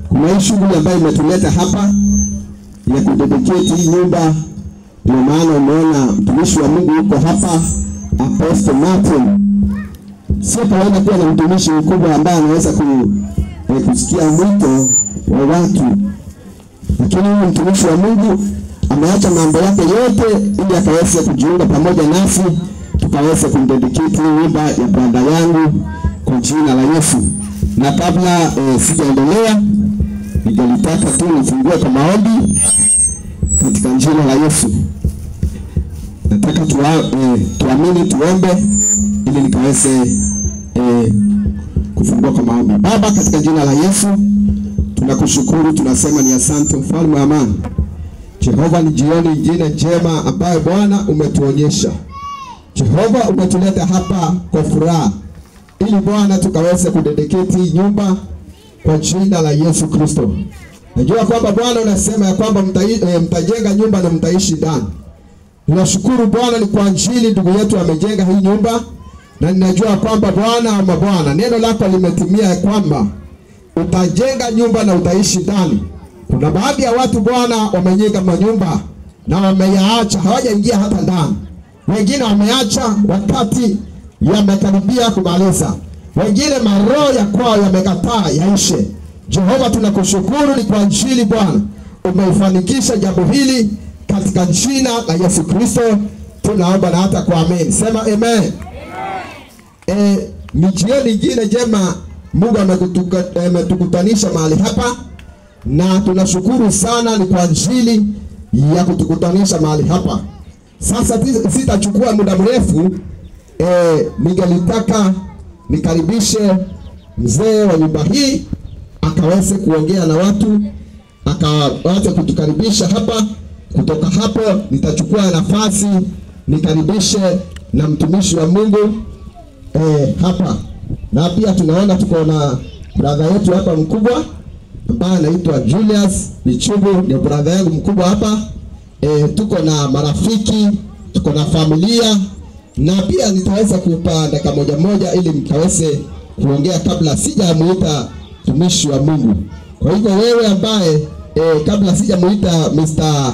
Kuna hii shughuli ambayo imetuleta hapa ya kudedicate hii nyumba. Ndio maana umeona mtumishi wa Mungu yuko hapa, Apostle Martin. Sio kawaida kuwa na mtumishi mkubwa ambaye anaweza kusikia mwito wa watu, lakini huyu mtumishi wa Mungu ameacha mambo yake yote ili akaweze kujiunga pamoja nasi, tukaweze kumdedicate nyumba ya brother yangu kwa jina la Yesu. Na kabla sijaendelea, ningelitaka tu nifungue kwa maombi katika jina la Yesu. Nataka tuamini, tuombe ili nikaweze kufungua kwa maombi. Baba, katika jina la Yesu tunakushukuru, tunasema ni asante mfalme wa amani. Jehova, ni jioni nyingine njema ambayo Bwana umetuonyesha. Jehova, umetuleta hapa kwa furaha ili Bwana tukaweze kudedicate nyumba kwa jina la Yesu Kristo. Najua kwamba Bwana unasema ya kwamba mtajenga nyumba na mtaishi ndani. Tunashukuru Bwana ni kwa ajili ndugu yetu amejenga hii nyumba, na ninajua kwamba Bwana ama Bwana neno lako limetimia ya kwamba utajenga nyumba na utaishi ndani. Kuna baadhi ya watu Bwana wamejenga manyumba na wameyaacha, hawajaingia hata ndani. Wengine wameacha wakati yamekaribia kumaliza. Wengine maroho ya kwao yamekataa yaishe. Jehova, tunakushukuru ni kwa ajili Bwana umeifanikisha jambo hili katika jina la Yesu Kristo tunaomba na hata kwa amen. Sema amen. Ni jioni nyingine njema Mungu ametukutanisha mahali hapa, na tunashukuru sana ni kwa ajili ya kutukutanisha mahali hapa. Sasa sitachukua muda mrefu. Ningelitaka nikaribishe mzee wa nyumba hii akaweze kuongea na watu, akaweze kutukaribisha hapa. Kutoka hapo nitachukua nafasi nikaribishe na mtumishi wa Mungu hapa. Na pia tunaona tuko na brother yetu hapa mkubwa ambaye anaitwa Julius Michubu, ni brother yangu mkubwa hapa. Tuko na marafiki, tuko na familia, na pia nitaweza kupa dakika moja moja ili mkaweze kuongea kabla sijamuita mtumishi wa Mungu. Kwa hivyo wewe ambaye kabla sijamuita Mr.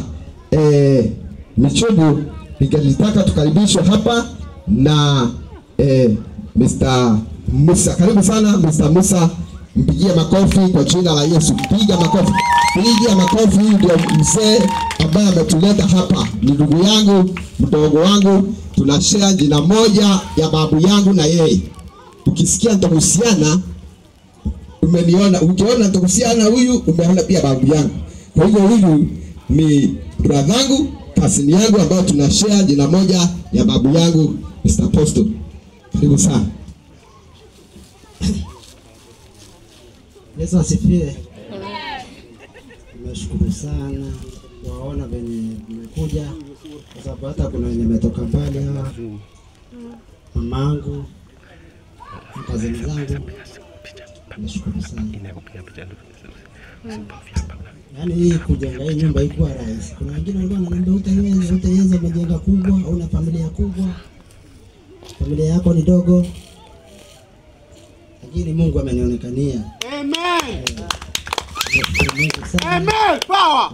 Michubu, ningetaka tukaribishwe hapa na Mr. Musa. Karibu sana Mr. Musa, mpigie makofi kwa jina la Yesu. Piga makofi. Piga makofi. Ndio mzee ambaye ametuleta hapa. Ni ndugu yangu, mdogo wangu, tunashare jina moja ya babu yangu na yeye. Ukisikia nitahusiana, umeniona, ukiona nitahusiana huyu, umeona pia babu yangu. Kwa hivyo huyu ni brother yangu, cousin yangu ambayo tunashare jina moja ya babu yangu, Mr. Apostle. Karibu sana. Yesu asifiwe. Nimeshukuru sana waona venye mmekuja, kwa sababu hata kuna wenye metoka mbali hapa, mamangu, kazini zangu. Nimeshukuru sana. Yaani hii kujenga hii nyumba haikuwa rahisi. Kuna wengine walikuwa wananiambia utaiweza, utaiweza, umejenga kubwa, una familia kubwa, familia yako ni dogo. Lakini Mungu amenionekania. Amen. Amen. Power.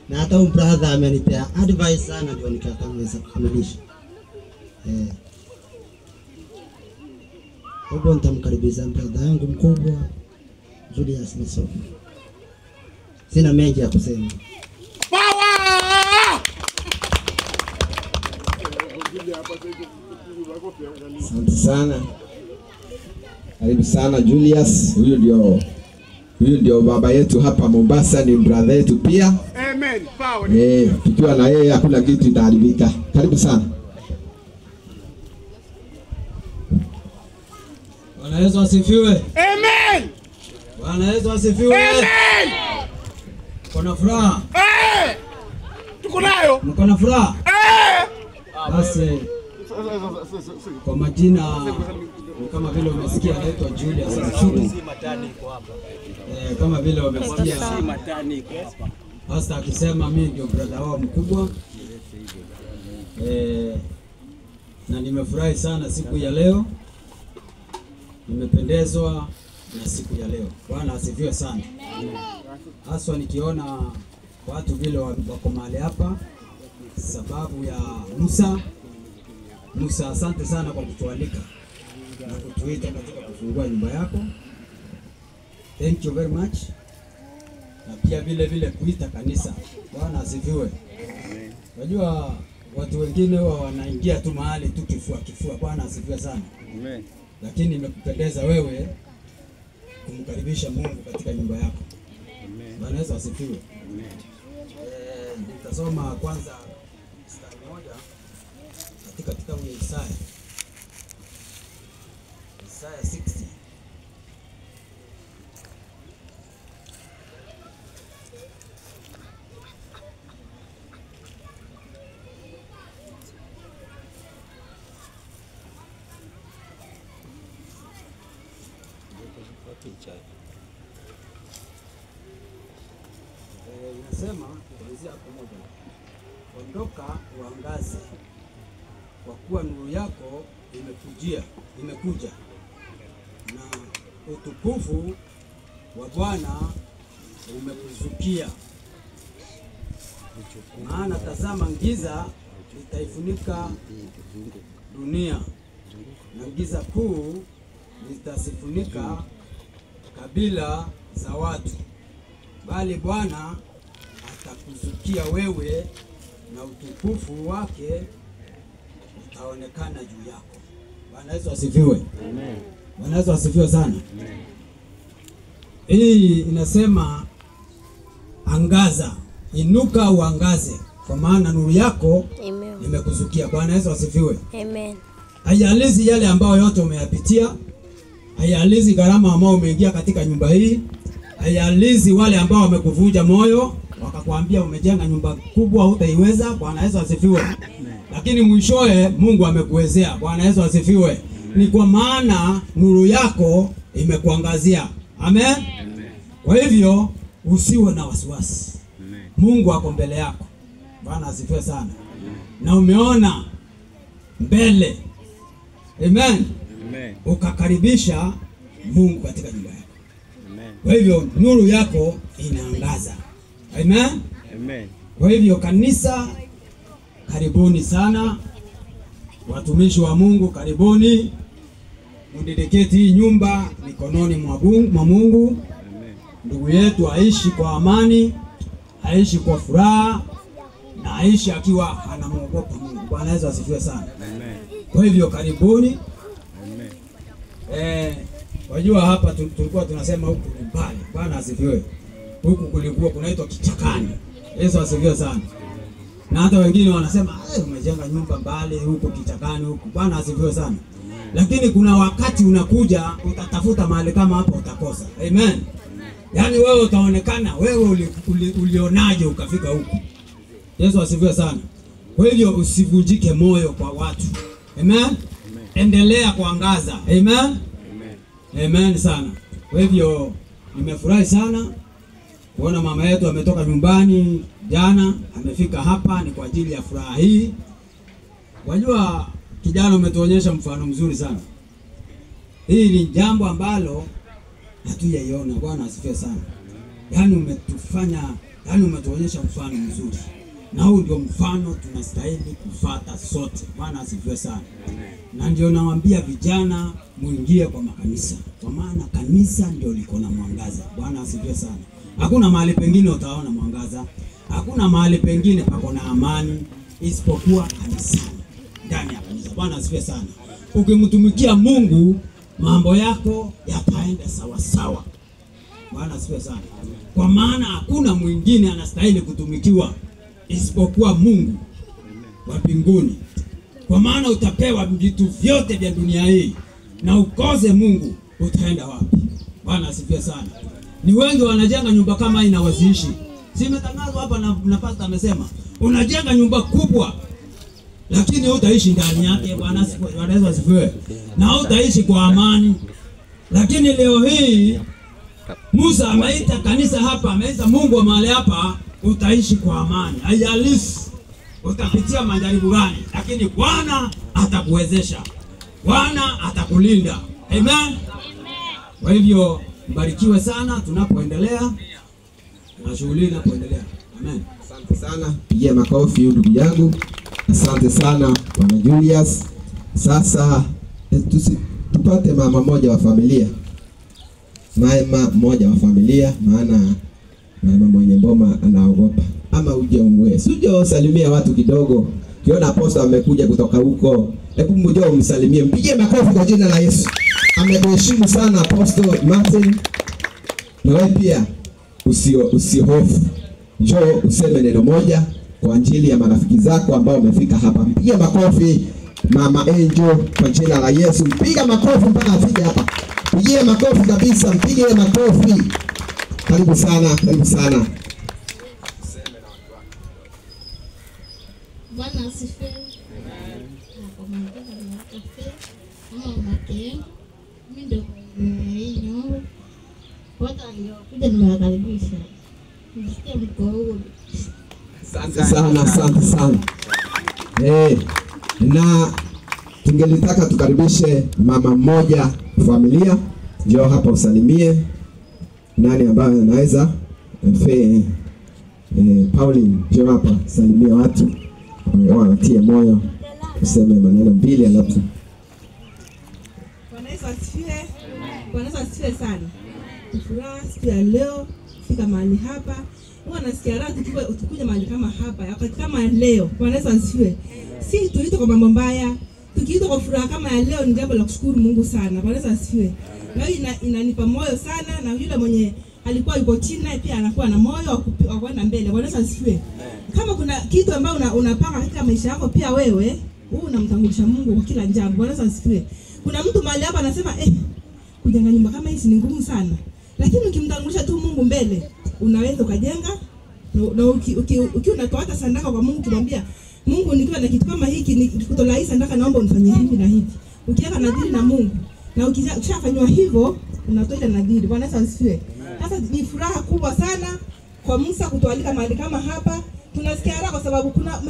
Na hata huyu brother amenipea advice sana ndio nikaweza kukamilisha. Huko nitamkaribisha brother yangu mkubwa Julius Michubu. Sina mengi ya kusema. Power! Asante sana. Karibu sana Julius. Huyu ndio baba yetu hapa Mombasa, ni brother yetu pia. Amen. Power. Tukiwa na yeye hakuna kitu itaharibika. Karibu sana. Bwana Yesu asifiwe. Amen. Bwana Yesu asifiwe. Amen. Kuna furaha? Tuko nayo. Mko na furaha? Basi kwa majina kama vile umesikia anaitwa Julius Michubu. Kama vile umesikia pastor akisema mimi ndio brother wao mkubwa. Na nimefurahi sana siku ya leo. Nimependezwa na siku ya leo. Bwana asifiwe sana. Haswa nikiona watu vile wako mahali hapa sababu ya Musa. Musa, asante sana kwa kutualika na kutuita katika kufungua nyumba yako. Thank you very much. Na pia vile vile kuita kanisa. Bwana asifiwe. Unajua watu wengine huwa wanaingia tu mahali tu kifua kifua. Bwana asifiwe sana. Amen. Lakini imekupendeza wewe kumkaribisha Mungu katika nyumba yako. Amen. Bwana Yesu asifiwe. Amen. Nitasoma kwanza mstari mmoja katika kitabu cha Isaya. Isaya 60. Inasema kuanzia hapo moja. Ondoka uangaze, kwa kuwa nuru yako imekuja, na utukufu wa Bwana umekuzukia. Maana tazama, giza litaifunika dunia, na giza kuu litasifunika kabila za watu, bali Bwana atakuzukia wewe, na utukufu wake utaonekana juu yako. Bwana Yesu asifiwe. Amen. Bwana Yesu asifiwe sana. Amen. Hii inasema angaza, inuka uangaze, kwa maana nuru yako imekuzukia. Bwana Yesu asifiwe. Amen. Haijalishi yale ambayo yote umeyapitia, haijalishi gharama ambayo umeingia katika nyumba hii, haijalishi wale ambao wamekuvunja moyo wakakwambia umejenga nyumba kubwa hutaiweza. Bwana Yesu asifiwe. Lakini mwishowe Mungu amekuwezea. Bwana Yesu asifiwe. Ni kwa maana nuru yako imekuangazia. Amen. Amen. Kwa hivyo usiwe na wasiwasi. Amen. Mungu ako mbele yako. Bwana asifiwe sana. Amen. Na umeona mbele. Amen. Amen. Ukakaribisha Mungu katika nyumba yako. Amen. Kwa hivyo nuru yako inaangaza. Amen. Amen. Kwa hivyo kanisa, karibuni sana. Watumishi wa Mungu karibuni. Mudedicate hii nyumba mikononi mwa Mungu. Amen. Ndugu yetu aishi kwa amani, aishi kwa furaha, na aishi akiwa anamuogopa Mungu. Bwana Yesu asifiwe sana. Amen. Kwa hivyo karibuni. Amen. Wajua hapa tulikuwa tunasema huku ni mbali. Bwana asifiwe. Huku kulikuwa kunaitwa kichakani. Yesu asifiwe sana. Na hata wengine wanasema umejenga nyumba mbali huku kichakani huku. Bwana asifiwe sana. Lakini kuna wakati unakuja utatafuta mahali kama hapo utakosa. Amen. Yaani wewe utaonekana wewe ulionaje ukafika huku. Yesu asifiwe sana. Kwa hivyo usivunjike moyo kwa watu. Amen. Amen. Endelea kuangaza. Amen. Amen. Amen sana. Kwa hivyo nimefurahi sana kuona mama yetu ametoka nyumbani jana, amefika hapa ni kwa ajili ya furaha hii. Wajua kijana, umetuonyesha mfano mzuri sana. Hii ni jambo ambalo hatujaiona. Bwana asifiwe sana. Yaani umetufanya, yaani umetuonyesha mfano mzuri. Na huu ndio mfano tunastahili kufuata sote. Bwana asifiwe sana. Na ndio nawaambia vijana muingie kwa makanisa, kwa maana kanisa ndio liko na mwangaza. Bwana asifiwe sana. Hakuna mahali pengine utaona mwangaza, hakuna mahali pengine pako na amani isipokuwa kanisani, ndani ya kanisa. Bwana asifiwe sana. Ukimtumikia Mungu mambo yako yataenda sawa sawa. Bwana asifiwe sana. Kwa maana hakuna mwingine anastahili kutumikiwa isipokuwa Mungu wa mbinguni. Kwa maana utapewa vitu vyote vya dunia hii na ukose Mungu, utaenda wapi? Bwana asifiwe sana. Ni wengi wanajenga nyumba kama hii na wasiishi. Si imetangazwa hapa na pastor amesema, unajenga nyumba kubwa lakini hutaishi ndani yake. Bwana asifiwe. Na hutaishi kwa amani. Lakini leo hii Musa ameita kanisa hapa, ameita Mungu wa mahali hapa, utaishi kwa amani. Haijalishi utapitia majaribu gani, lakini Bwana atakuwezesha. Bwana atakulinda. Amen. Kwa hivyo mbarikiwe sana tunapoendelea na shughuli inapoendelea. Amen. Asante sana, pigia makofi ndugu yangu. Asante sana Bwana Julius. Sasa tupate mama moja wa familia. Mama moja wa familia, maana mama mwenye mboma anaogopa. Ama uje umwe. Sije usalimia watu kidogo. Kiona apostle amekuja kutoka huko, hebu mje umsalimie. Mpigie makofi kwa jina la Yesu. Amekuheshimu sana Apostle Martin. Na wewe pia usihofu. Njoo useme neno moja kwa ajili ya marafiki zako ambao wamefika hapa. Mpigie makofi Mama Angel kwa jina la Yesu. Mpiga makofi mpaka afike hapa. Mpigie makofi kabisa, mpigie makofi. Karibu sana, karibu sana. Bwana asifiwe. Mimi ndio hii nyumba. Wote waliokuja nimewakaribisha. Msikie mko huru. Asante sana, asante sana. Na tungelitaka tukaribishe mama mmoja familia. Njoo hapa usalimie. Nani ambaye anaweza? Pauline, njoo hapa salimia watu. Watie moyo. Useme maneno mbili alafu. Bwana Yesu asifiwe. Bwana Yesu asifiwe sana. Furaha siku ya leo kufika mahali hapa. Huwa nasikia raha tukikuja mahali kama hapa, wakati kama leo. Bwana Yesu asifiwe. Si tuliitwa kwa mambo mbaya, tukiitwa kwa furaha kama ya leo ni jambo la kushukuru Mungu sana. Bwana Yesu asifiwe. Na hiyo inanipa moyo sana, na yule mwenye alikuwa yuko chini naye pia anakuwa na moyo wa kwenda mbele. Bwana Yesu asifiwe. Kama kuna kitu ambacho unapanga katika maisha yako pia wewe, wewe unamtangulisha Mungu kwa kila jambo. Bwana Yesu asifiwe. Kuna mtu mahali hapa anasema kujenga nyumba kama hizi ni ngumu sana. Lakini ukimtangulisha tu Mungu mbele, unaweza ukajenga. Na uki unatoa hata sadaka kwa Mungu, kumwambia Mungu nikiwa na kitu kama hiki nikikutoa hii sadaka naomba unifanyie hivi na hivi. Ukiweka nadhiri na Mungu na ukishafanywa hivyo unatoa ile nadhiri. Bwana Yesu asifiwe. Sasa ni furaha kubwa sana kwa Musa kutualika mahali kama hapa. Tunasikia raha kwa sababu kuna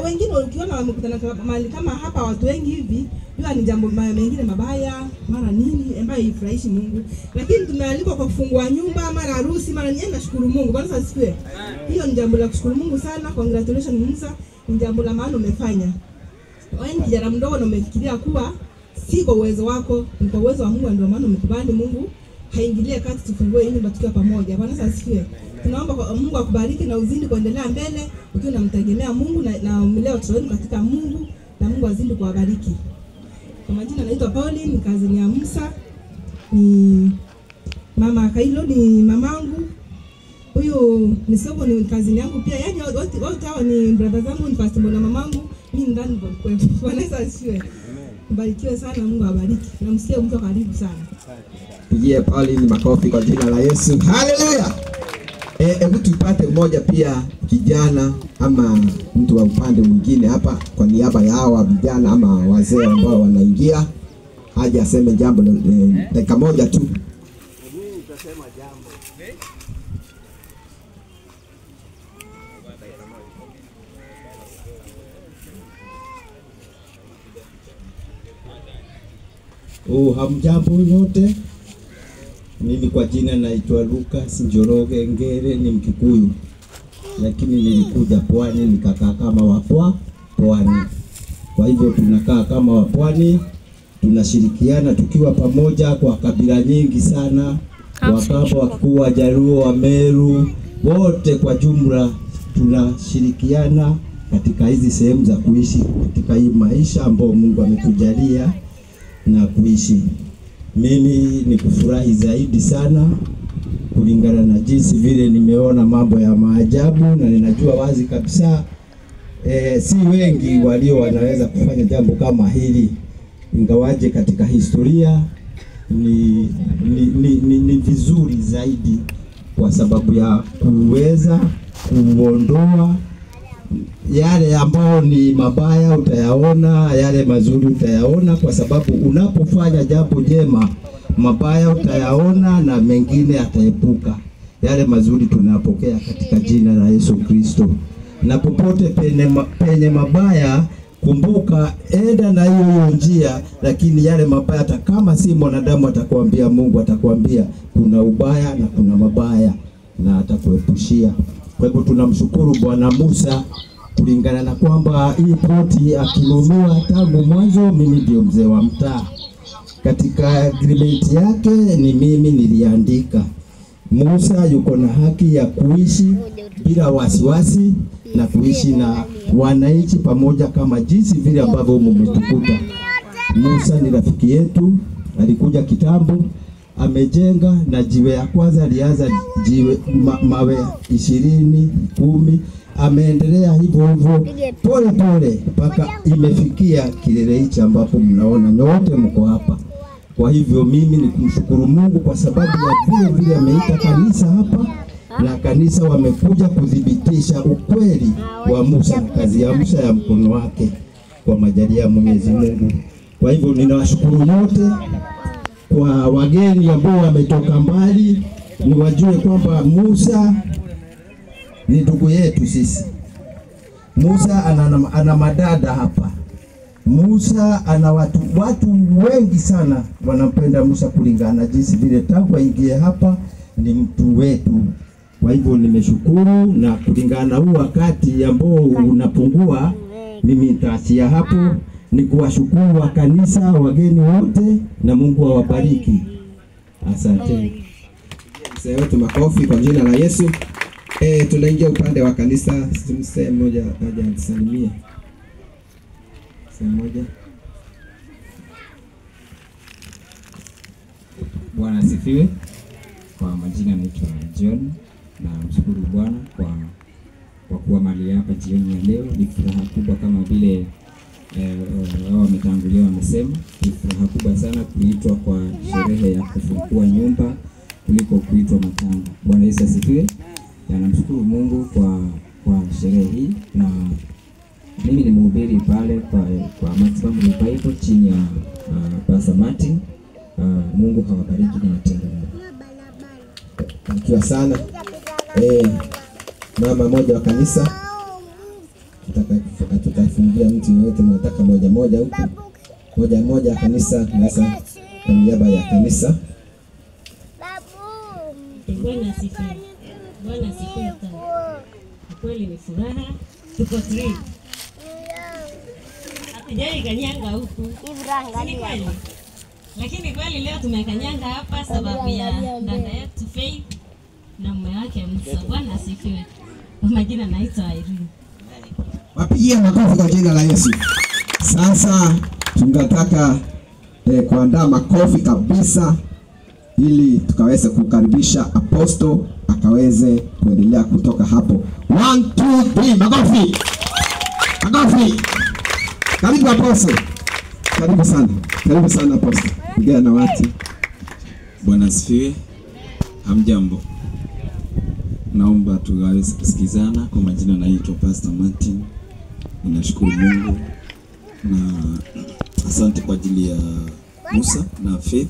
wengine ukiona wamekutana mahali kama hapa watu wengi hivi, jua ni jambo mengine mabaya, mara nini ambayo haifurahishi Mungu. Lakini tumealikwa kwa kufungua nyumba, mara harusi, mara nini, nashukuru Mungu. Bwana asifiwe. Hiyo ni jambo la kushukuru Mungu sana. Congratulations Musa, ni jambo la maana umefanya. Wewe ni kijana mdogo na umefikiria kuwa si kwa uwezo wako, ni kwa uwezo wa Mungu, ndio maana umekubali Mungu haingilie kati tufungue nyumba tukiwa pamoja. Bwana asifiwe. Tunaomba kwa Mungu akubariki na uzidi kuendelea mbele ukiwa unamtegemea Mungu na mleo watoto wenu katika Mungu, na Mungu azidi kuwabariki. Kwa majina naitwa Pauline, kazi ya Musa. Ni mama Kailo ni mamangu. Huyu ni Sobo ni kazi yangu pia. Yaani wote hao ni brother zangu, ni first born na mamangu. Mimi ndani kwa kwetu. Bwana asifiwe. Mbarikiwe sana, Mungu awabariki. Namsikia mtu karibu sana. Pigie Pauline makofi kwa jina la Yesu. Hallelujah. Hebu tupate mmoja pia kijana ama mtu wa upande mwingine hapa kwa niaba ya hawa vijana ama wazee ambao wanaingia, aje aseme jambo dakika moja tu. Mimi nitasema jambo. Hamjambo nyote. Mimi kwa jina naitwa Lucas Njoroge Ngere, ni Mkikuyu. Lakini nilikuja pwani nikakaa kama wa pwani. Kwa hivyo tunakaa kama wa pwani, tunashirikiana tukiwa pamoja kwa kabila nyingi sana, Wakamba, Wakikuyu, Wajaluo, Wameru, wote kwa jumla tunashirikiana katika hizi sehemu za kuishi katika hii maisha ambayo Mungu ametujalia na kuishi. Mimi ni kufurahi zaidi sana kulingana na jinsi vile nimeona mambo ya maajabu, na ninajua wazi kabisa si wengi walio wanaweza kufanya jambo kama hili, ingawaje katika historia ni vizuri zaidi kwa sababu ya kuweza kuondoa yale ambayo ni mabaya utayaona, yale mazuri utayaona, kwa sababu unapofanya jambo jema mabaya utayaona na mengine yataepuka. Yale mazuri tunapokea katika jina la Yesu Kristo. Na popote penye mabaya Kumbuka, enda na hiyo njia, lakini yale mabaya, hata kama si mwanadamu atakwambia, Mungu atakwambia kuna ubaya na kuna mabaya, na atakuepushia. Kwa hivyo tunamshukuru Bwana Musa kulingana na kwamba hii ploti akinunua tangu mwanzo, mimi ndio mzee wa mtaa. Katika agreement yake ni mimi niliandika. Musa yuko na haki ya kuishi bila wasiwasi na kuishi na wananchi pamoja kama jinsi vile ambavyo mmetukuta. Musa ni rafiki yetu, alikuja kitambo, amejenga na jiwe ya kwanza alianza jiwe mawe 20, 10, ameendelea hivyo hivyo pole pole mpaka imefikia kilele hichi ambapo mnaona nyote mko hapa. Kwa hivyo mimi ni kumshukuru Mungu kwa sababu ya vile vile ameita kanisa hapa, na kanisa wamekuja kudhibitisha ukweli wa Musa na kazi ya Musa ya mkono wake kwa majalia ya Mwenyezi Mungu. Kwa hivyo ninawashukuru nyote. Kwa wageni ambao wametoka mbali, ni wajue kwamba Musa ni ndugu yetu sisi. Musa ana madada hapa. Musa ana watu wengi sana wanampenda Musa kulingana jinsi vile tangu aingie hapa ni mtu wetu. Kwa hivyo nimeshukuru, na kulingana huu wakati ambao unapungua, mimi nitaachia hapo. Ni kuwashukuru wa kanisa, wageni wote, na Mungu awabariki. Asante. Mzee wetu makofi kwa jina la Yesu. Tunaingia upande wa kanisa. Mzee mmoja aje atusalimie. Mzee mmoja. Bwana asifiwe. Kwa majina naitwa John, na mshukuru Bwana kwa kuwa mahali hapa jioni ya leo. Ni furaha kubwa kama vile wao wametangulia wamesema, ni furaha kubwa sana kuitwa kwa sherehe ya kufungua nyumba kuliko kuitwa matanga. Bwana Yesu asifiwe. Na namshukuru Mungu kwa sherehe hii, na mimi ni mhubiri pale kwa Maximum Revival chini ya Pastor Martin. Mungu hawabariki na atende mema. Barikiwa sana. Mama moja wa kanisa, tutafungia mtu yote mnataka moja moja huko. Moja moja kanisa, nasa kwa niaba ya kanisa. Bwana asifiwe. Bwana asifiwe sana. Kweli ni furaha. Tuko 3. Hatujai kanyanga huku. Lakini kweli leo tumekanyanga hapa sababu ya dada yetu Faith na mume wake Musa. Bwana asifiwe. Kwa majina naitwa Irene. Wapigie makofi kwa jina la Yesu. Sasa tunataka kuandaa makofi kabisa ili tukaweze kukaribisha apostle akaweze kuendelea kutoka hapo. 1 2 3, makofi. Makofi. Karibu apostle. Karibu sana. Karibu sana apostle. Ongea na watu. Bwana asifiwe. Hamjambo. Naomba tuweze kusikizana. Kwa majina naitwa Pastor Martin. Ninashukuru Mungu na asante kwa ajili ya Musa na Faith,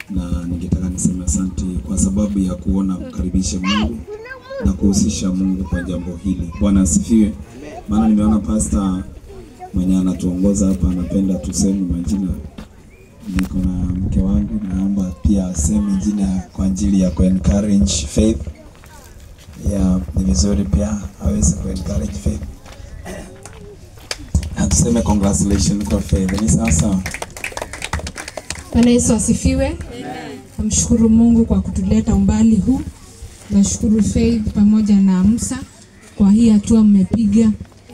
na ningetaka niseme asante kwa sababu ya kuona kukaribisha Mungu na kuhusisha Mungu kwa jambo hili. Bwana asifiwe. Maana nimeona pastor mwenye anatuongoza hapa anapenda tuseme majina. Niko na mke wangu, naomba pia aseme jina kwa ajili ya ku-encourage Faith. Ya, ni vizuri pia aweze ku-encourage Faith. Na tuseme congratulations kwa Faith. Ni sawa sawa. Bwana Yesu asifiwe. Namshukuru Mungu kwa kutuleta umbali huu. Nashukuru Faith pamoja na Musa kwa hii hatua mmepiga.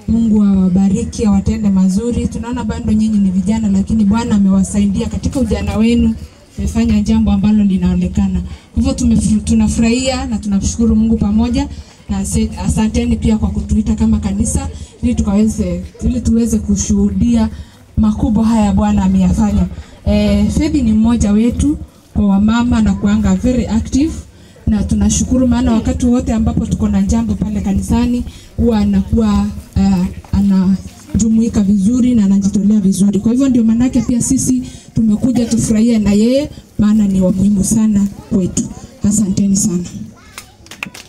Mungu awabariki, awatende mazuri. Tunaona bado nyinyi ni vijana, lakini Bwana amewasaidia katika ujana wenu. Mmefanya jambo ambalo linaonekana. Kwa hivyo tunafurahia na tunamshukuru Mungu pamoja, na asanteni pia kwa kutuita kama kanisa ili tuweze kushuhudia makubwa haya Bwana ameyafanya. Faith ni mmoja wetu kwa wamama na kuanga very active, na tunashukuru maana wakati wote ambapo tuko na jambo pale kanisani huwa anakuwa anajumuika vizuri na anajitolea vizuri. Kwa hivyo ndio maana pia sisi tumekuja tufurahie na yeye, maana ni wa muhimu sana kwetu. Asanteni sana.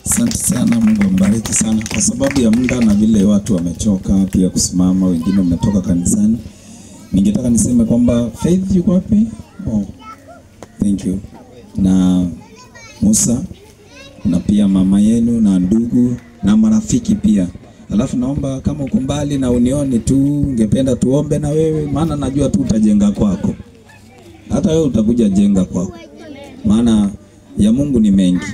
Asante sana, Mungu ambariki sana. Kwa sababu ya muda na vile watu wamechoka pia kusimama, wengine wametoka kanisani, ningetaka niseme kwamba Faith yuko wapi? Oh, thank you. Na Musa na pia mama yenu na ndugu na marafiki pia. Alafu naomba kama uko mbali na unione tu, ungependa tuombe na wewe, maana najua tu utajenga kwako. Hata wewe utakuja jenga kwako. Maana ya Mungu ni mengi.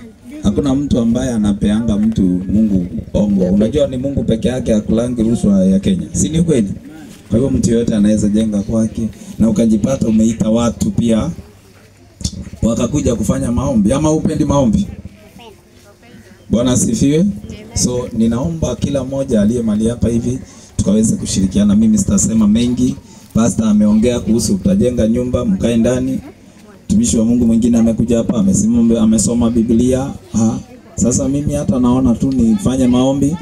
Hakuna mtu ambaye anapeanga mtu Mungu ongo. Unajua ni Mungu peke yake akulangi rushwa ya Kenya. Si ni kweli? Kwa hivyo mtu yote anaweza jenga kwake, na ukajipata umeita watu pia wakakuja kufanya maombi. Ama upendi maombi? Bwana asifiwe. So ninaomba kila mmoja aliye mali hapa hivi tukaweze kushirikiana. Mimi sitasema mengi. Pastor ameongea kuhusu utajenga nyumba mkae ndani. Mtumishi wa Mungu mwingine amekuja hapa amesimama amesoma Biblia. Ha. Sasa mimi hata naona tu nifanye maombi,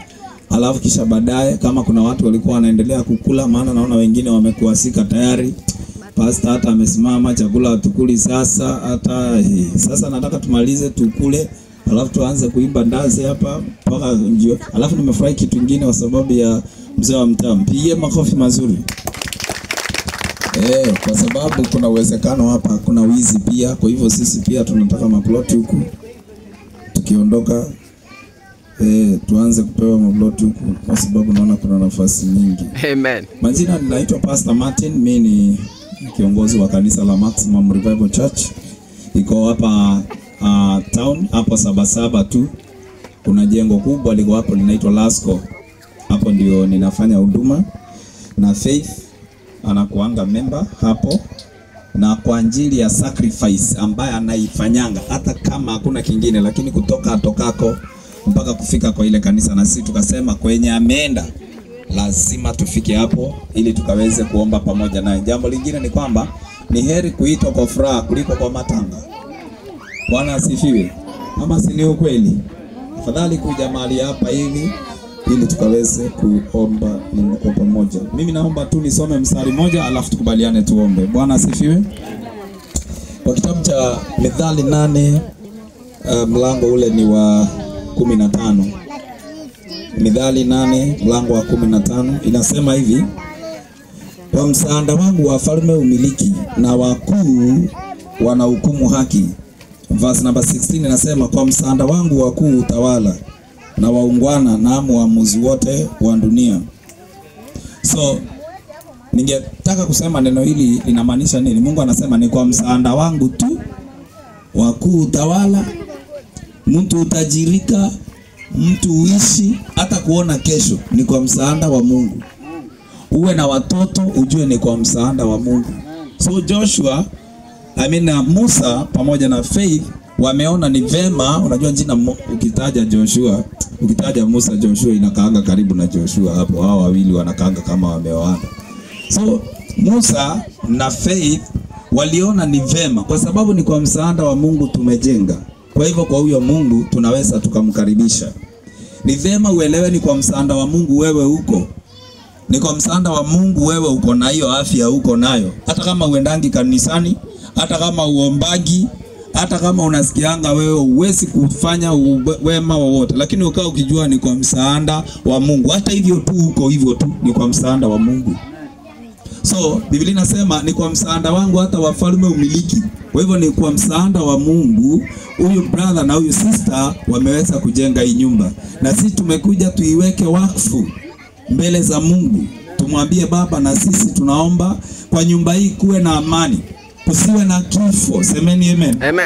alafu kisha baadaye kama kuna watu walikuwa wanaendelea kukula, maana naona wengine wamekuasika tayari. Pastor hata amesimama, chakula hatukuli sasa hata sasa nataka tumalize tukule, alafu tuanze kuimba ndazi hapa mpaka njio. Alafu nimefurahi kitu kingine kwa sababu ya mzee wa mtaa. Mpigie makofi mazuri. Kwa sababu kuna uwezekano hapa kuna wizi pia. Kwa hivyo sisi pia tunataka maploti huku. Tukiondoka tuanze kupewa maploti huku kwa sababu naona kuna nafasi nyingi. Amen. Majina ninaitwa Pastor Martin, mimi ni kiongozi wa kanisa la Maximum Revival Church. Iko hapa town hapo Sabasaba tu. Kuna jengo kubwa liko hapo linaitwa Lasco. Hapo ndio ninafanya huduma na Faith anakuanga member hapo, na kwa ajili ya sacrifice ambaye anaifanyanga hata kama hakuna kingine, lakini kutoka atokako mpaka kufika kwa ile kanisa, na sisi tukasema kwenye ameenda lazima tufike hapo ili tukaweze kuomba pamoja naye. Jambo lingine ni kwamba ni heri kuitwa kwa furaha kuliko kwa matanga. Bwana asifiwe. Ama si ni ukweli? Afadhali kuja mahali hapa hivi ili tukaweze kuomba Mungu kwa pamoja. Mimi naomba tu nisome mstari moja alafu tukubaliane tuombe. Bwana asifiwe. Kwa kitabu cha Mithali 8 mlango ule ni wa 15. Mithali 8 mlango wa 15 inasema hivi: kwa msaada wangu wafalme umiliki na wakuu wanahukumu haki. Verse number 16 inasema kwa msaada wangu wakuu utawala na waungwana na waamuzi wote wa dunia. So ningetaka kusema neno hili linamaanisha nini? Mungu anasema ni kwa msaada wangu tu wakuu utawala, mtu utajirika, mtu uishi hata kuona kesho ni kwa msaada wa Mungu. Uwe na watoto ujue ni kwa msaada wa Mungu. So Joshua, Musa pamoja na Faith wameona ni vema. Unajua jina ukitaja Joshua, ukitaja Musa Joshua inakaanga karibu na Joshua hapo. Hao wawili wanakaanga kama wameoana. So Musa na Faith waliona ni vema kwa sababu ni kwa msaada wa Mungu tumejenga. Kwa hivyo kwa huyo Mungu tunaweza tukamkaribisha. Ni vema uelewe ni kwa msaada wa Mungu wewe uko. Ni kwa msaada wa Mungu wewe uko na hiyo afya uko nayo. Hata kama uendangi kanisani, hata kama uombangi, hata kama unasikianga wewe uwezi kufanya wema wowote, lakini ukaa ukijua ni kwa msaada wa Mungu. Hata hivyo tu uko hivyo tu ni kwa msaada wa Mungu. So Biblia inasema ni kwa msaada wangu hata wafalme umiliki. Kwa hivyo ni kwa msaada wa Mungu huyu brother na huyu sister wameweza kujenga hii nyumba. Na sisi tumekuja tuiweke wakfu mbele za Mungu. Tumwambie Baba na sisi tunaomba kwa nyumba hii kuwe na amani. Kusiwe na kifo, semeni amen. Amen.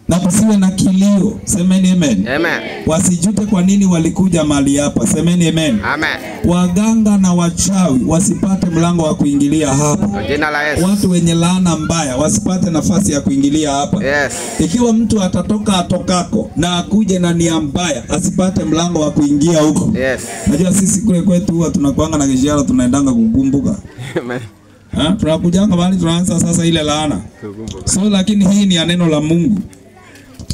Na kusiwe na kilio, semeni amen. Amen. Wasijute kwa nini walikuja mahali hapa, semeni amen. Amen. Waganga na wachawi wasipate mlango wa kuingilia hapa. Kwa jina la Yesu. Watu wenye laana mbaya wasipate nafasi ya kuingilia hapa. Yes. Ikiwa mtu atatoka atokako na akuje na nia mbaya, asipate mlango wa kuingia huko. Yes. Najua sisi kule kwetu huwa tunakuanga na kishiara tunaendanga kukumbuka. Amen. Tunakujanga mahali tunaanza sasa ile laana. So lakini hii ni ya neno la Mungu.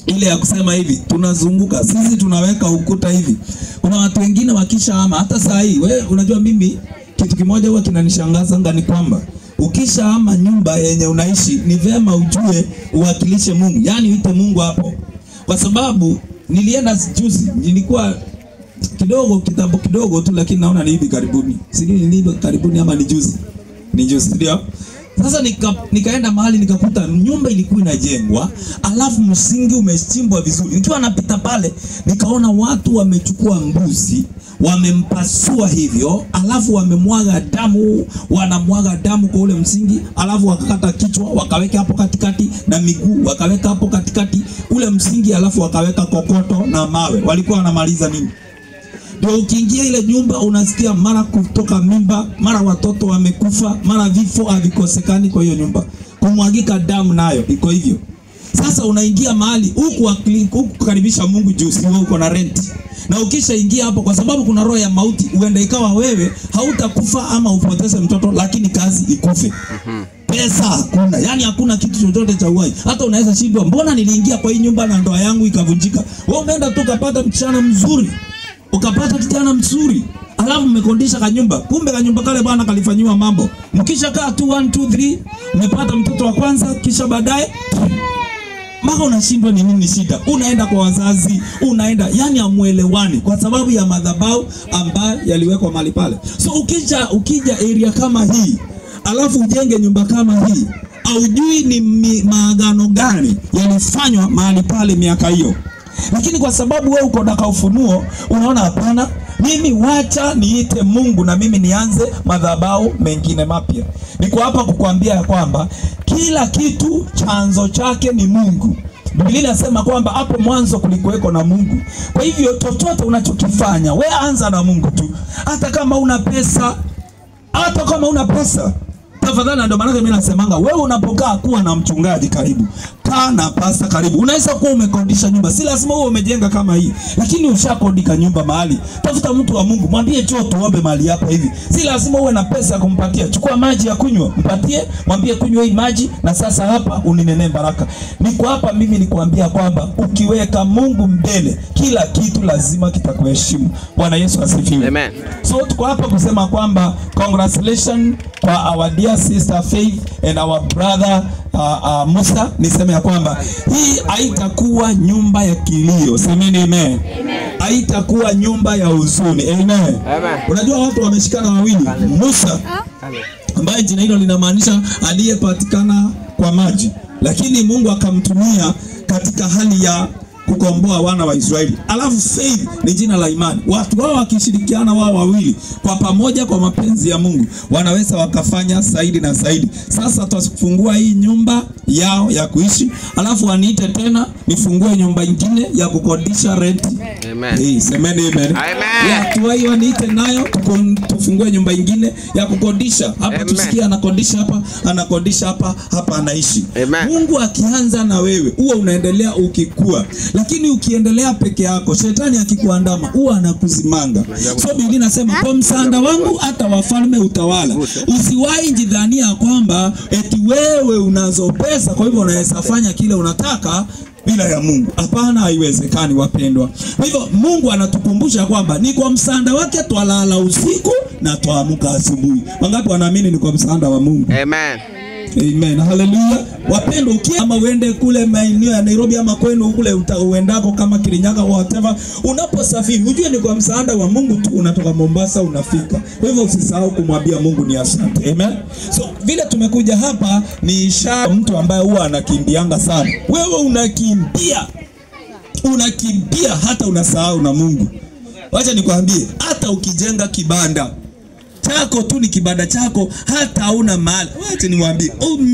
Ile ya kusema hivi, tunazunguka, sisi tunaweka ukuta hivi. Kuna watu wengine wakishahama hata saa hii, wewe unajua mimi kitu kimoja huwa kinanishangaza ni kwamba ukishahama nyumba yenye unaishi ni vema ujue uwakilishe Mungu. Yaani uite Mungu hapo. Kwa sababu Nilienda juzi, nilikuwa kidogo kitambo kidogo tu, lakini naona ni hivi karibuni. Sijui ni hivi karibuni ama ni juzi. Ni juzi ndio. Sasa nikaenda mahali nikakuta nyumba ilikuwa inajengwa, alafu msingi umechimbwa vizuri. Nikiwa napita pale nikaona watu wamechukua mbuzi, wamempasua hivyo, alafu wamemwaga damu, wanamwaga damu kwa ule msingi, alafu wakakata kichwa wakaweka hapo katikati na miguu wakaweka hapo katikati ule msingi, alafu wakaweka kokoto na mawe. Walikuwa wanamaliza nini? Ndio ukiingia ile nyumba unasikia mara kutoka mimba, mara watoto wamekufa, mara vifo havikosekani kwa hiyo nyumba. Kumwagika damu nayo iko hivyo. Sasa unaingia mahali huku kukaribisha Mungu juu si wewe uko na rent. Na ukishaingia hapo, kwa sababu kuna roho ya mauti, uende ikawa wewe hautakufa ama upoteze mtoto, lakini kazi ikufe. Pesa hakuna, yani hakuna kitu chochote cha uhai. Hata unaweza shindwa, mbona niliingia kwa hii nyumba na ndoa yangu ikavunjika? Wewe umeenda tu ukapata msichana mzuri, ukapata kijana mzuri, alafu mmekondisha kanyumba. Kumbe kanyumba kale bwana kalifanyiwa mambo. Mkisha kaa tu 1 2 3, mmepata mtoto wa kwanza, kisha baadaye maka unashindwa ni nini shida. Unaenda kwa wazazi, unaenda, yani hamuelewani kwa sababu ya madhabahu ambayo yaliwekwa mahali pale. So ukija area kama hii, alafu ujenge nyumba kama hii, haujui ni maagano gani yalifanywa mahali pale miaka hiyo. Lakini kwa sababu wewe uko na ufunuo, unaona hapana, mimi wacha niite Mungu na mimi nianze madhabahu mengine mapya. Niko hapa kukuambia ya kwamba kila kitu chanzo chake ni Mungu. Biblia inasema kwamba hapo mwanzo kulikuweko na Mungu. Kwa hivyo chochote unachokifanya, wewe anza na Mungu tu. Hata kama una pesa, hata kama una pesa, tafadhali. Ndio maana mimi nasemanga wewe unapokaa kuwa na mchungaji karibu, kaa na pasta karibu. Unaweza kuwa umekodisha nyumba, si lazima uwe umejenga kama hii, lakini ushakodika nyumba mahali, tafuta mtu wa Mungu, mwambie njoo tuombe mahali hapa hivi. Si lazima uwe na pesa ya kumpatia. Chukua maji ya kunywa, mpatie, mwambie kunywa hii maji na sasa hapa uninenee baraka. Niko hapa mimi nikuambia kwamba ukiweka Mungu mbele, kila kitu lazima kitakuheshimu. Bwana Yesu asifiwe. Amen. So tuko hapa kusema kwamba congratulations kwa our dear sister Faith and our brother Musa. Niseme ya kwamba hii haitakuwa nyumba ya kilio. Semeni amen. Haitakuwa nyumba ya huzuni. Amen. Amen. Unajua watu wameshikana wawili. Musa ambaye jina hilo linamaanisha aliyepatikana kwa maji, lakini Mungu akamtumia katika hali ya kukomboa wana wa Israeli. Alafu Faith ni jina la imani. Watu wao wakishirikiana wao wawili kwa pamoja kwa mapenzi ya Mungu, wanaweza wakafanya zaidi na zaidi. Sasa tutafungua hii nyumba yao ya kuishi, alafu waniite tena nifungue nyumba nyingine ya kukodisha rent. Amen. Hey, semeni amen. Amen. Watu wao waniite nayo tufungue nyumba nyingine ya kukodisha. Hapa tusikia anakodisha hapa, anakodisha hapa, hapa anaishi. Amen. Mungu akianza na wewe, huwa unaendelea ukikua. Lakini ukiendelea peke yako, shetani akikuandama huwa anakuzimanga. So Biblia inasema kwa msaada wangu hata wafalme utawala. Usiwahi jidhania kwamba eti wewe unazo pesa kwa hivyo unaweza fanya kile unataka bila ya Mungu. Hapana, haiwezekani wapendwa. Kwa hivyo Mungu anatukumbusha kwamba ni kwa msaada wake twalala usiku na twaamka asubuhi. Wangapi wanaamini ni kwa msaada wa Mungu? Amen. Amen. Hallelujah. Wapendwa, ama uende kule maeneo ya Nairobi ama kwenu kule uendako kama Kirinyaga whatever, unaposafiri ujue ni kwa msaada wa Mungu tu unatoka Mombasa unafika. Kwa hivyo usisahau kumwambia Mungu ni asante. Amen. So vile tumekuja hapa ni ishara mtu ambaye huwa anakimbianga sana. Wewe unakimbia. Unakimbia hata unasahau na Mungu. Wacha nikwambie, hata ukijenga kibanda chako tu ni kibanda chako, hata hauna mahali. Wacha niwaambie,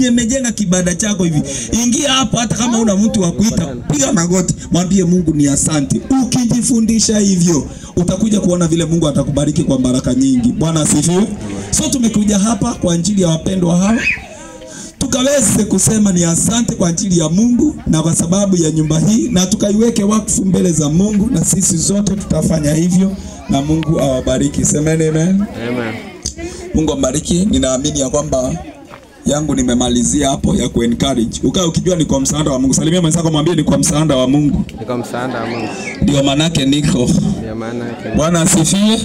umejenga kibanda chako hivi, ingia hapo, hata kama una mtu wa kuita, piga magoti, mwambie Mungu ni asante. Ukijifundisha hivyo, utakuja kuona vile Mungu atakubariki kwa baraka nyingi. Bwana asifiwe. So tumekuja hapa kwa ajili ya wapendwa hawa, tukaweze kusema ni asante kwa ajili ya Mungu na kwa sababu ya nyumba hii, na tukaiweke wakfu mbele za Mungu, na sisi zote tutafanya hivyo, na Mungu awabariki. Semeni amen. Amen. Mungu ambariki. Ninaamini ya kwamba yangu nimemalizia hapo ya kuencourage. Ukae ukijua ni kwa msaada wa Mungu. Salimia mwenzako mwambie ni kwa msaada wa Mungu. Ni kwa msaada wa Mungu. Ndio manake niko. Ndio maana yake. Bwana asifiwe.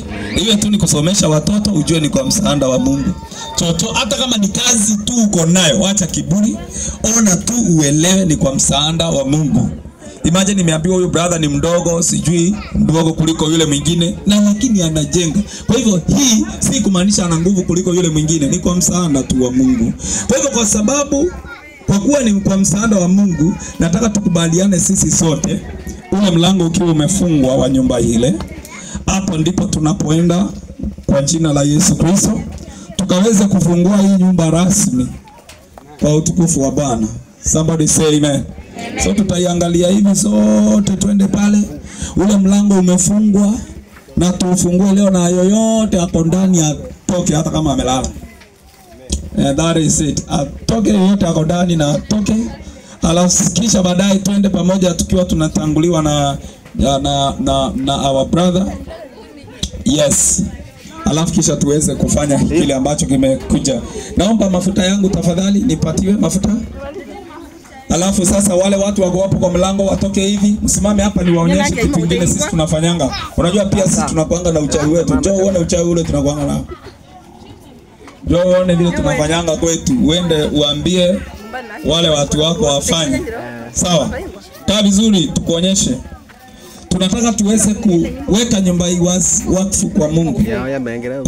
Iwe tu ni kusomesha watoto ujue ni kwa msaada wa Mungu. Toto hata kama ni kazi tu uko nayo, acha kiburi, ona tu uelewe ni kwa msaada wa Mungu. Imagine nimeambiwa huyu brother ni mdogo, sijui mdogo kuliko yule mwingine, na lakini anajenga. Kwa hivyo hii si kumaanisha ana nguvu kuliko yule mwingine, ni kwa msaada tu wa Mungu. Kwa hivyo kwa sababu kwa kuwa ni kwa msaada wa Mungu, nataka tukubaliane sisi sote, ule mlango ukiwa umefungwa wa nyumba ile, hapo ndipo tunapoenda kwa jina la Yesu Kristo, tukaweza kufungua hii nyumba rasmi kwa utukufu wa Bwana. Somebody say amen. Amen. So tutaiangalia hivi sote, twende pale. Ule mlango umefungwa na tuufungue leo, na yoyote ako ndani atoke, hata kama amelala. And that is it. Atoke yoyote ako ndani na atoke. Alafu kisha baadaye twende pamoja tukiwa tunatanguliwa na our brother. Yes. Alafu kisha tuweze kufanya kile ambacho kimekuja. Naomba mafuta yangu tafadhali, nipatiwe mafuta. Alafu sasa wale watu wako hapo kwa mlango watoke hivi, msimame hapa niwaonyeshe kitu kingine sisi tunafanyanga. Unajua pia sisi tunakuanga na uchawi wetu. Njoo uone uchawi ule tunakuanga nao. Njoo uone vile tunafanyanga kwetu. Uende uambie wale watu wako wafanye. Sawa? Kaa vizuri tukuonyeshe. Tunataka tuweze kuweka nyumba hii wakfu kwa Mungu.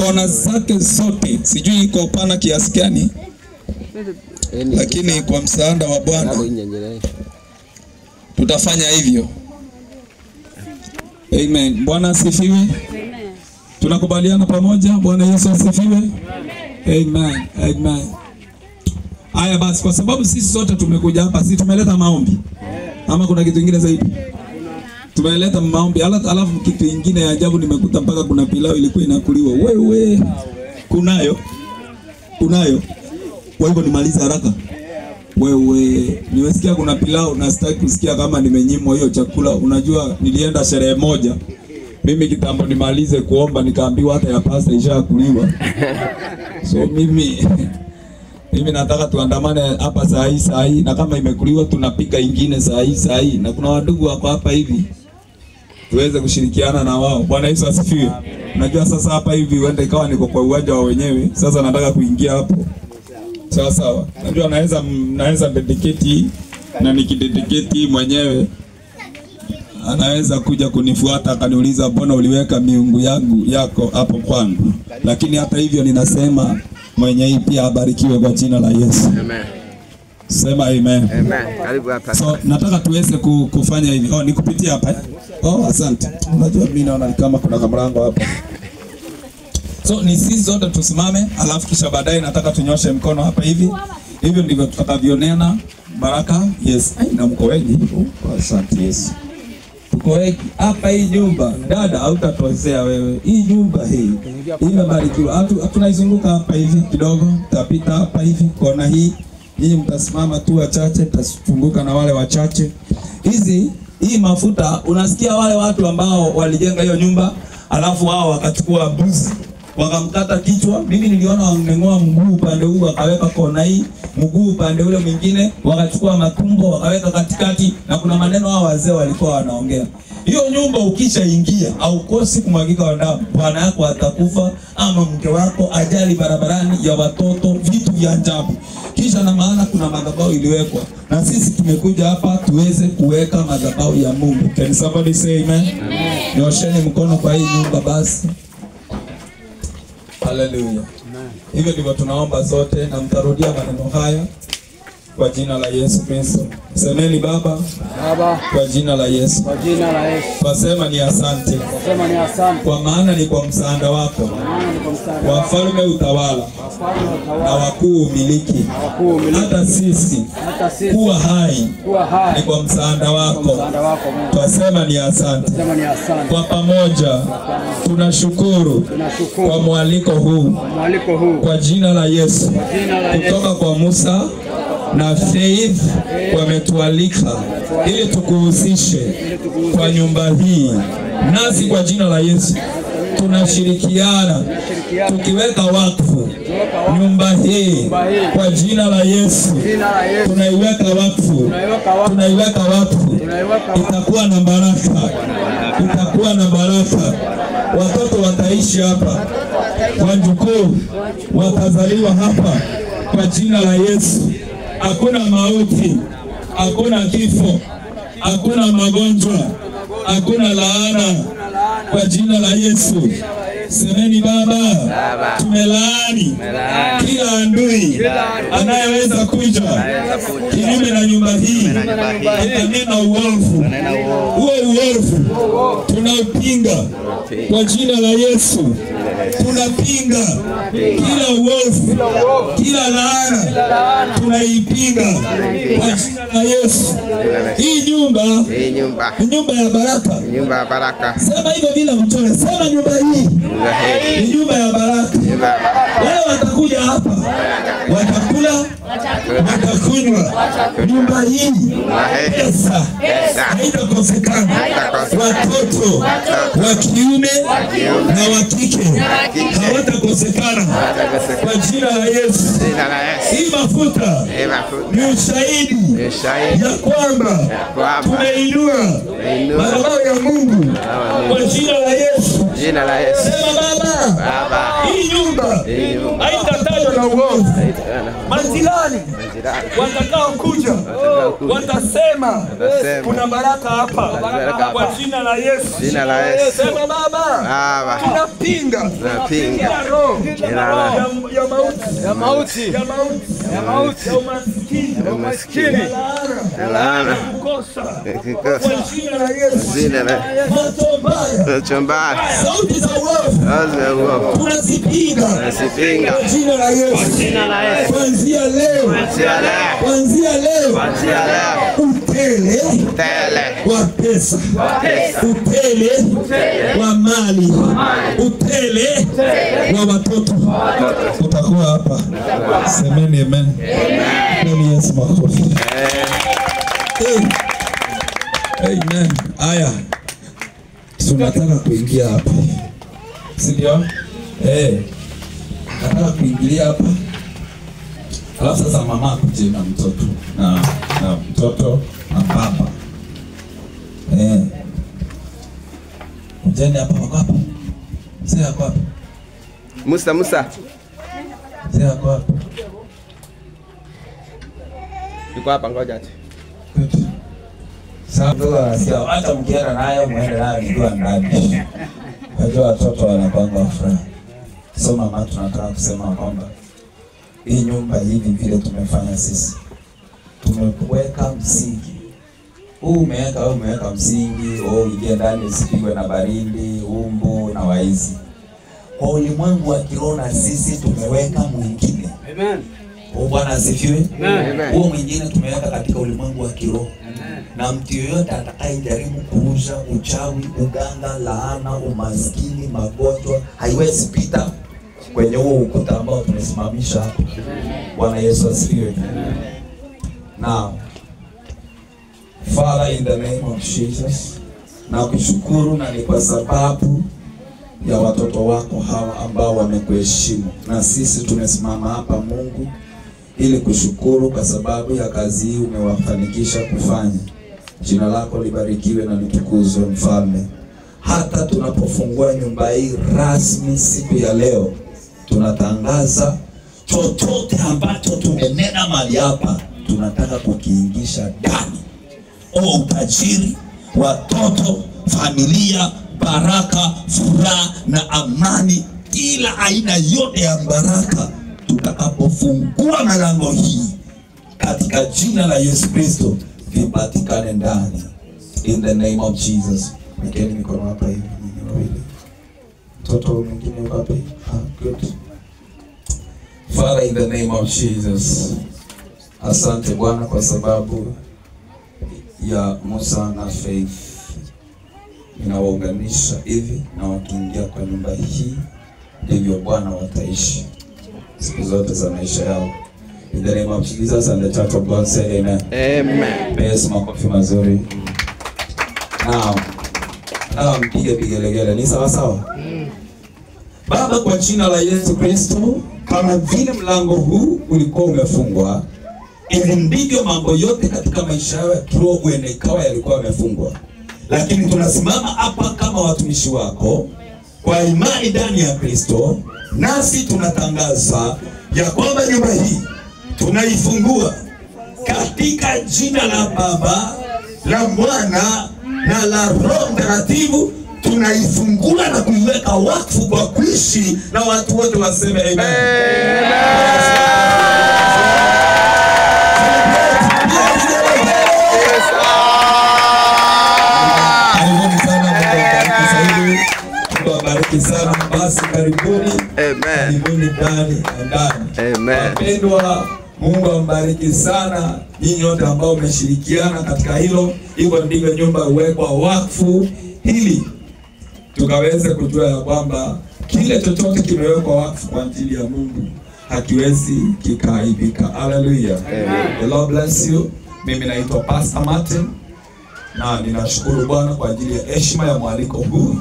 Kona zake zote, sijui iko pana kiasi gani, lakini kwa msaada wa Bwana tutafanya hivyo. Amen. Bwana asifiwe. Tunakubaliana pamoja. Bwana Yesu asifiwe. Amen. Amen. Haya basi, kwa sababu sisi sote tumekuja hapa, sisi tumeleta maombi. Ama kuna kitu kingine zaidi? Tumeleta maombi. Alafu kitu kingine ya ajabu nimekuta mpaka kuna pilau ilikuwa inakuliwa. Wewe kunayo? Kunayo? Kwa hivyo nimalize haraka. Wewe nimesikia kuna pilau na sitaki kusikia kama nimenyimwa hiyo chakula. Unajua nilienda sherehe moja. Mimi kitambo nimalize kuomba nikaambiwa hata ya pasta ishakuliwa. So mimi nataka tuandamane hapa saa hii na kama imekuliwa tunapika ingine saa hii, na kuna wadugu wako hapa hivi tuweze kushirikiana na wao. Bwana Yesu asifiwe. Unajua sasa hapa hivi uende ikawa niko kwa uwanja wa wenyewe. Sasa nataka kuingia hapo. Sawa sawa. Najua naweza dedicate, na nikidedicate mwenyewe anaweza kuja kunifuata akaniuliza mbona uliweka miungu yangu yako hapo kwangu. Lakini hata hivyo ninasema mwenye hii pia abarikiwe kwa jina la Yesu. Amen. Sema amen. Amen. Karibu hapa. So nataka tuweze kufanya hivi. Oh, nikupitia hapa. Oh, asante. Unajua mimi naona kama kuna kamlango hapa. So ni sisi zote tusimame, alafu kisha baadaye nataka tunyoshe mkono hapa hivi. Hivyo ndivyo tutakavyonena baraka. Yes. Ai, na mko wengi. Oh, asante Yesu. Tuko wengi hapa hii nyumba. Dada hautatozea wewe. Hii nyumba hii imebarikiwa. Tunaizunguka hapa hivi kidogo, tutapita hapa hivi kona hii. Nyinyi mtasimama tu wachache, mtazunguka na wale wachache. Hii mafuta unasikia wale watu ambao walijenga hiyo nyumba, alafu wao wakachukua mbuzi wakamkata kichwa. Mimi niliona wameng'oa mguu upande huu wakaweka kona hii, mguu upande ule mwingine, wakachukua matumbo wakaweka katikati, na kuna maneno hao wazee walikuwa wanaongea. Hiyo nyumba ukishaingia haukosi kumwagika wa damu. Bwana yako atakufa ama mke wako, ajali barabarani ya watoto, vitu vya ajabu. Kisha na maana kuna madhabahu iliwekwa. Na sisi tumekuja hapa tuweze kuweka madhabahu ya Mungu. Can somebody say amen? Amen. Nyosheni mkono kwa hii nyumba basi. Hallelujah. Hivyo ndivyo tunaomba zote, na mtarudia maneno haya kwa jina la Yesu Kristo. Semeni Baba, Baba, kwa jina la Yesu. Kwa jina la Yesu. Twasema ni asante. Twasema ni asante. Kwa maana ni kwa msaada wako. Wafalme utawala. Na wakuu umiliki. Hata sisi kuwa hai ni kwa msaada wako. Twasema ni asante. Kwa pamoja tunashukuru kwa mwaliko huu. Kwa jina la Yesu. Kutoka kwa Musa na Faith wametualika ili tukuhusishe kwa nyumba hii. Nasi kwa jina la Yesu tunashirikiana tukiweka wakfu nyumba hii kwa jina la Yesu. Tunaiweka wakfu, tunaiweka wakfu. Itakuwa na baraka, itakuwa na baraka. Watoto wataishi hapa, wajukuu watazaliwa hapa kwa jina la Yesu. Hakuna mauti, hakuna kifo, Hakuna magonjwa, hakuna laana kwa jina la Yesu. Semeni Baba, tumelaani kila adui anayeweza kuja kinyume na nyumba hii akanena uovu. Huo uovu tunaupinga kwa jina la Yesu. Tunapinga kila uovu, kila laana tunaipinga kwa jina la Yesu. Hii nyumba ni nyumba ya baraka. Sema hivyo bila mchoyo. Sema nyumba hii ni nyumba ya baraka. Wale watakuja hapa watakula, watakunywa. Nyumba hii pesa haitakosekana. Watoto wa kiume na wa kike hawatakosekana kwa jina la Yesu. Hii mafuta ni ushahidi ya kwamba tumeinua madhabahu ya Mungu kwa jina la Yesu. Sema Baba, hii nyumba haitatajwa na uovu. Majirani watakao kuja watasema kuna baraka hapa kwa jina la Yesu. Sema Baba, tunapinga kila roho ya mauti, ya umaskini, ya laana, kukosa kwa jina la Yesu. Macho mbaya, sauti za uovu tunazipinga kwa jina la Yesu. Kuanzia leo, utele wa pesa, utele wa mali, utele wa watoto utakuwa hapa. Semeni amen. Amen. Yesu makofi. Amen. Aya, tunataka kuingia hapa, si ndio? Nataka kuingilia hapa. Alafu sasa mama akuje na mtoto na mtoto na baba. Mjeni hapa, wako hapa. Mzee wako hapa. Musa. Mzee wako hapa. Yuko hapa, ngoja ati. Sasa nasikia hata mkienda nayo muende nayo nikiwa ndani. Wajua watoto wanapanga furaha. So mama, tunataka kusema kwamba hii nyumba hivi vile tumefanya sisi, tumeweka msingi. Huu umeweka msingi, uingie ndani usipigwe na baridi, umbu na waizi. Kwa ulimwengu wa kiroho na sisi tumeweka mwingine. Amen. Bwana asifiwe. Huo mwingine tumeweka katika ulimwengu wa kiroho. Na mtu yeyote atakayejaribu kuuza uchawi, uganga, laana, umaskini, magonjwa, haiwezi pita kwenye huo ukuta ambao tumesimamisha hapo. Bwana Yesu asifiwe. Now, Father, in the name of Jesus, nakushukuru na ni kwa sababu ya watoto wako hawa ambao wamekuheshimu. Na sisi tumesimama hapa Mungu ili kushukuru kwa sababu ya kazi hii umewafanikisha kufanya. Jina lako libarikiwe na litukuzwe Mfalme. Hata tunapofungua nyumba hii rasmi siku ya leo, tunatangaza chochote ambacho tumenena mahali hapa, tunataka kukiingisha ndani. Utajiri, watoto, familia, baraka, furaha na amani, kila aina yote ya baraka, tutakapofungua malango hii katika jina la Yesu Kristo vipatikane ndani. In the name of Jesus. Wekeni mikono hapa hivi nyinyi wawili. Mtoto mwingine wapi? Good. Father, in the name of Jesus. Asante Bwana kwa sababu ya Musa na Faith. Ninawaunganisha hivi na wakiingia kwa nyumba hii ndivyo Bwana wataishi siku zote za maisha yao. In the name of Jesus and the Church of God say amen. Amen. Yesu makofi mazuri. Now, mpige vigelegele, ni sawa sawa? Baba, kwa jina la Yesu Kristo, kama vile mlango huu ulikuwa umefungwa, hivi ndivyo mambo yote katika maisha yao ya kiroho huenda ikawa yalikuwa yamefungwa. Lakini tunasimama hapa kama watumishi wako kwa imani ndani ya Kristo, nasi tunatangaza ya kwamba nyumba hii tunaifungua katika jina la Baba la Mwana na la Roho Mtakatifu tunaifungua na kuiweka wakfu kwa kuishi, na watu wote waseme amen. Karibuni sana, Mungu awabariki zaidi. Mungu awabariki sana. Basi karibuni. Amen. Karibuni ndani na ndani. Amen. Wapendwa, Mungu ambariki sana nyinyi wote ambao mmeshirikiana katika hilo. Hivyo ndivyo nyumba huwekwa wakfu, ili tukaweze kujua ya kwamba kile chochote kimewekwa wakfu kwa ajili ya Mungu hakiwezi kikaaibika. Hallelujah. The Lord bless you. Mimi naitwa Pastor Martin na ninashukuru Bwana kwa ajili ya heshima ya mwaliko huu.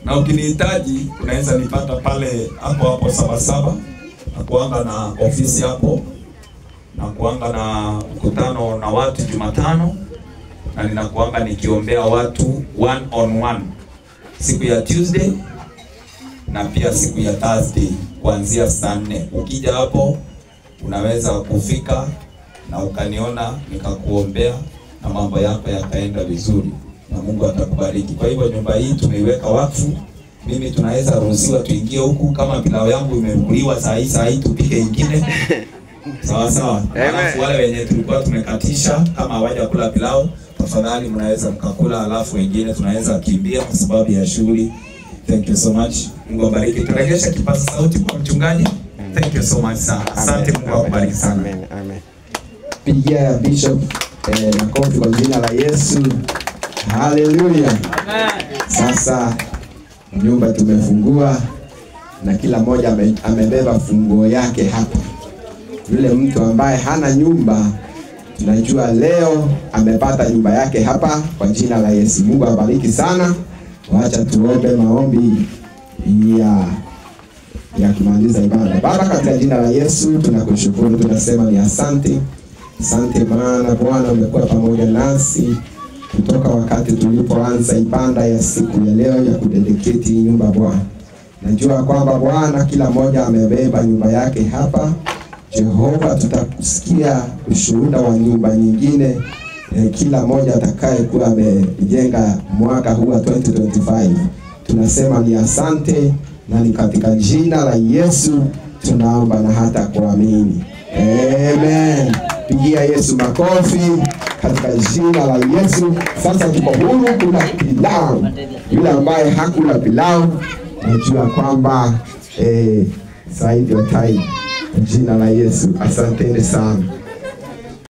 Na ukinihitaji unaweza nipata pale hapo hapo Sabasaba, na kuanga na ofisi hapo, na kuanga na mkutano na watu Jumatano, na ninakuanga nikiombea watu 1 on 1 siku ya Tuesday na pia siku ya Thursday kuanzia saa 4. Ukija hapo unaweza kufika na ukaniona nikakuombea na mambo yako yakaenda vizuri na Mungu atakubariki. Kwa hivyo nyumba hii tumeiweka wakfu. Mimi tunaweza ruhusiwa tuingie huku, kama pilau yangu imekuliwa saa hii, saa hii tupike ingine. Sawa sawa. Alafu wale wenye tulikuwa tumekatisha kama hawajakula pilau, tafadhali mnaweza mkakula, alafu wengine tunaweza kimbia kwa sababu ya shughuli. Thank you so much. Mungu awabariki. Turejesha kipaza sauti kwa mchungaji. Thank you so much sir. Asante, Mungu awabariki sana. Amen. Amen. Pigia Bishop makofi kwa jina la Yesu. Hallelujah. Amen. Sasa nyumba tumefungua na kila mmoja amebeba funguo yake hapa. Yule mtu ambaye hana nyumba, tunajua leo amepata nyumba yake hapa kwa jina la Yesu. Mungu awabariki sana. Wacha tuombe maombi ya kumaliza ibada. Baba, katika jina la Yesu tunakushukuru, tunasema ni asante. Asante maana Bwana umekuwa pamoja nasi kutoka wakati tulipoanza ibada ya siku ya leo ya kudedicate nyumba Bwana. Najua kwamba Bwana kila mmoja amebeba nyumba yake hapa. Jehova, tutakusikia ushuhuda wa nyumba nyingine kila mmoja atakayekuwa amejenga mwaka huu wa 2025. Tunasema ni asante, na ni katika jina la Yesu tunaomba na hata kuamini. Amen. Pigia Yesu makofi katika jina la Yesu. Sasa tuko huru kula pilau. Yule ambaye hakula pilau, najua kwamba sasa ndio time. Jina la Yesu. Asanteni sana.